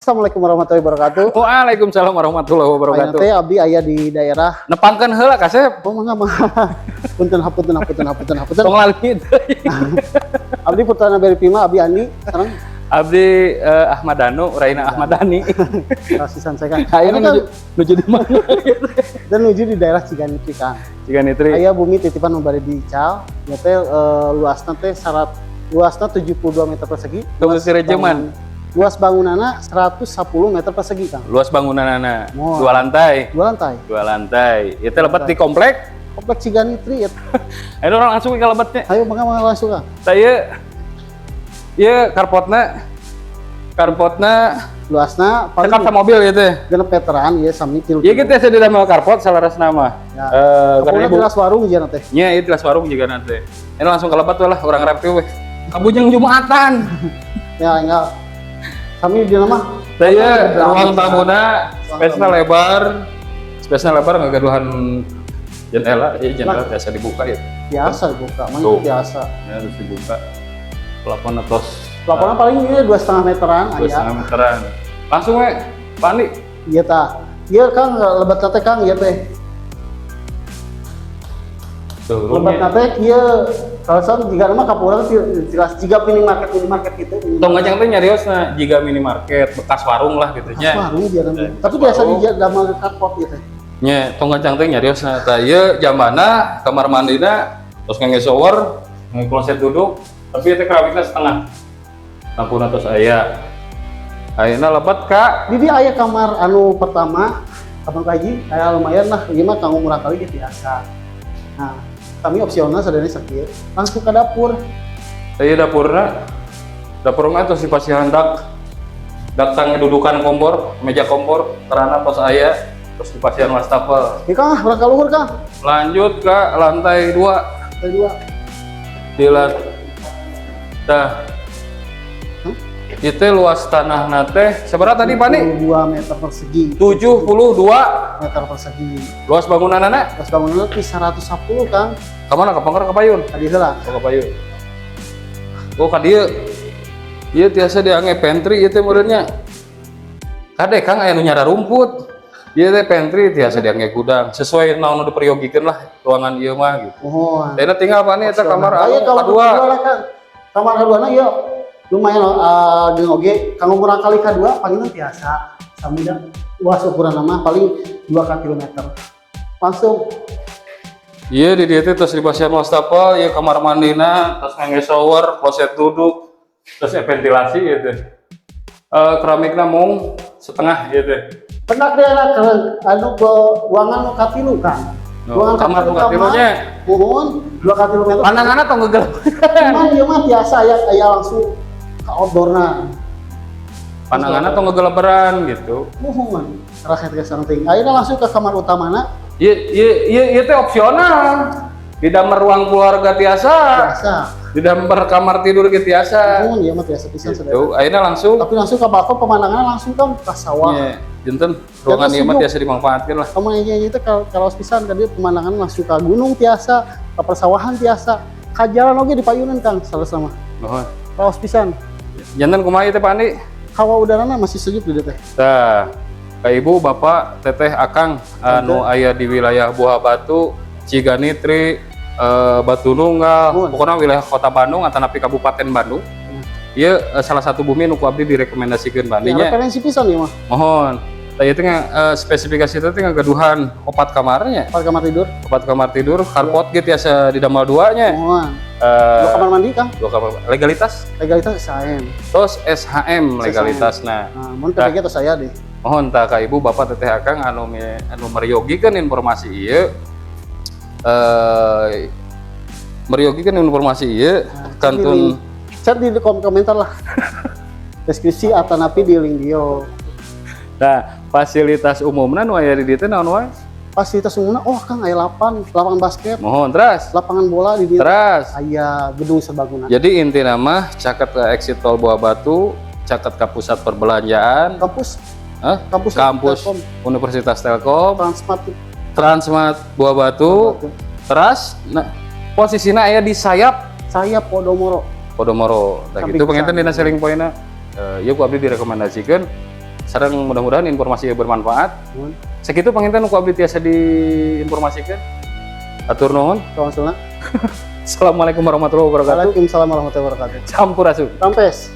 Assalamualaikum warahmatullahi wabarakatuh. Waalaikumsalam warahmatullahi Ayeuna wabarakatuh. Teh abdi aya di daerah Nepangkeun heula, Kasep. Oh, mangga mangga. Punten, hapunten, hapunten, hapunten, hapunten. Tong lali. Abdi putrana Beri Pima, abdi Andi, sareng Abdi Ahmad Danu, Raina Ahmad Dhani. Rasisan saya kan. Ayeuna Ini kan nuju nuju di mana? Dan nuju di daerah Ciganitri, Kang. Ciganitri. Aya bumi titipan nu bade diical, nya teh luasna teh syarat luasna 72 meter persegi. Tunggu si rejeman. Luas bangunanna 110 meter persegi, Kang. Luas bangunanana Moal. dua lantai. Dua lantai. Dua lantai. Itu lebet di komplek. Komplek Ciganitri ya. Ayo urang langsung ke lebetnya. Ayo, mangga mangga, langsung, Kang. Saya ieu carportna carportna Luasna paling cekap sama mobil gitu. 6 meteran ya, sami tilu. Iya, gitu ya, di dalam carport salarasna mah. Ya. Eh, karena Pokoknya ibu jelas warung aja teh. Nya itu jelas warung juga nanti. Ini langsung ke lebet lah, urang review weh. Kabujeng Jumatan. Ya enggak. Sami di nama. Saya ruang tamuna, space-nya lebar. Space-nya lebar, ngagaduhan jendela, ya jendela biasa dibuka ya. Biasa dibuka, mah Tuh. Biasa. Ya harus dibuka. Plafon atos Plafonnya paling ini 2,5 meteran dua aja. setengah meteran. Langsung we, Pak Andi. Iya ta. Iya Kang, lebet teh Kang, iya teh. Tuh, Lebet roomnya. Teh ieu kalau soal jika nama kapura jelas jika minimarket minimarket gitu. Tong ngajang teh nyariosna jiga minimarket, bekas warung lah gitu nya. Warung dia nanti. Eh, Tapi biasa warung. di damel carport gitu. Nya, tong ngajang teh nyariosna tah ieu jambana kamar mandina terus ngangge shower, ngangge kloset duduk, tapi itu keramiknya setengah. Lampuna tos aya. Ayeuna lebet ka Di dia aya kamar anu pertama, kamar kaji, aya lumayan lah, ieu mah kanggo murah kali gitu biasa. Nah, kami opsional sadayana sakieu. Langsung ke dapur. Ieu dapurna. Dapurna tos dipasihan dak datang dudukan kompor, meja kompor, kerana tos aya, terus dipasihan wastafel. Ieu Kang, urang ka luhur, Kang. Lanjut ke lantai 2. Lantai dua. Di Tah. Hah? Itu luas tanah teh seberapa tadi, Pak Nih? 72 meter persegi. 72 meter persegi. Luas bangunanana? Luas bangunan di 110, Kang. Ka mana, ka pangker, ka payun? Tadi heula. Oh, ka payun. Oh, ka dieu. Ieu tiasa diangge pantry ieu teh meureun nya. Kade Kang, aya nu nyara rumput. Ieu teh pantry tiasa diangge gudang. Sesuai naon nu diperyogikeun lah ruangan ieu mah gitu. Mohon. Dena tinggal apa nih eta kamar Aya anu kamar kadua. Kedua lah, Kang. Kamar kedua na ieu lumayan jeung oge kanggo murah kali kadua panginten biasa. Sami da luas ukuran mah paling 2 ka kilometer. Langsung. Iya, di dieu teh tos dipasihan wastafel, ieu kamar mandina, terus ngangge shower, kloset duduk, terus ventilasi gitu. Eh, keramikna mung setengah gitu. Pendak dia lah ke anu ke ruangan nu katilu, Kang. Oh, kamar nu katilunya. Mohon 2 ka kilometer. Pandanganna tong gegelap. Cuman ieu mah biasa aya aya langsung ke outdoorna. Pandanganna tong gegeleberan gitu. Mohon rakyat ke samping. Ayeuna langsung ke kamar utamana. Iya iya iya ieu teh opsional. Di dalam ruang keluarga tiasa, Biasa. Di dalam kamar tidur ge tiasa. Mohon ieu mah biasa pisan Gitu. saudara. Ayeuna langsung Tapi langsung ke balkon, pemandangannya langsung kan ke sawah. Iya, janten ruangan ieu mah sejuk. Tiasa dimanfaatkeun lah. Kamu ini itu kalau kalau pisan kan dia pemandangan langsung ke gunung tiasa, ke persawahan tiasa, ke jalan oge di payunan, Kang, salah sama. Nuhun. Raos pisan. Janten kumaha ieu teh, Pak Andi? Hawa udarana masih sejuk di dieu teh. Tah, ka ibu, bapak, teteh, akang anu aya di wilayah Buah Batu, Ciganitri, Batu Nunggal, Nuhun. Pokoknya wilayah Kota Bandung atau napi Kabupaten Bandung. Ieu salah satu bumi nu ku abdi direkomendasikeun Ya, bandinya. Referensi pisan ya mah. Mohon. Tah ieu teh spesifikasi itu teh ngagaduhan opat kamarnya, Empat kamar tidur. Opat kamar tidur, carport ge tiasa didamel dua nya. Mohon. Dua kamar mandi, Kang. Dua kamar. Legalitas? Legalitas SHM. Terus SHM legalitasna. Nah, mun PPG atau saya deh. Mohon tah ka ibu, bapak, teteh, akang anu anu meryogikeun informasi ieu, meryogikeun informasi ieu kantun Chat di komentar lah. Deskripsi atau napi di link bio. Nah, fasilitas umumna nu aya di dieu teh naon wae? Fasilitas umumna, oh Kang, aya lapangan basket, Mohon terus. Lapangan bola di dieu. Terus. Aya gedung serbaguna. Jadi intina mah caket ke exit tol Buah Batu, caket ke pusat perbelanjaan, Kampus, Hah? Kampus Kampus Telkom, Universitas Telkom, Transmart. Transmart Buah Batu, teras, nah, posisinya aya di sayap Saya Podomoro. Podomoro. Nah, Samping gitu pengen pisan. Dina selling point-na. Ieu ku abdi direkomendasikeun Sareng mudah-mudahan informasi bermanfaat. Nuhun. Sakitu panginten ku abdi tiasa diinformasikan. Atur nuhun. Kawangsulna. Assalamualaikum warahmatullahi wabarakatuh. Waalaikumsalam warahmatullahi wabarakatuh. Sampurasun. Rampes.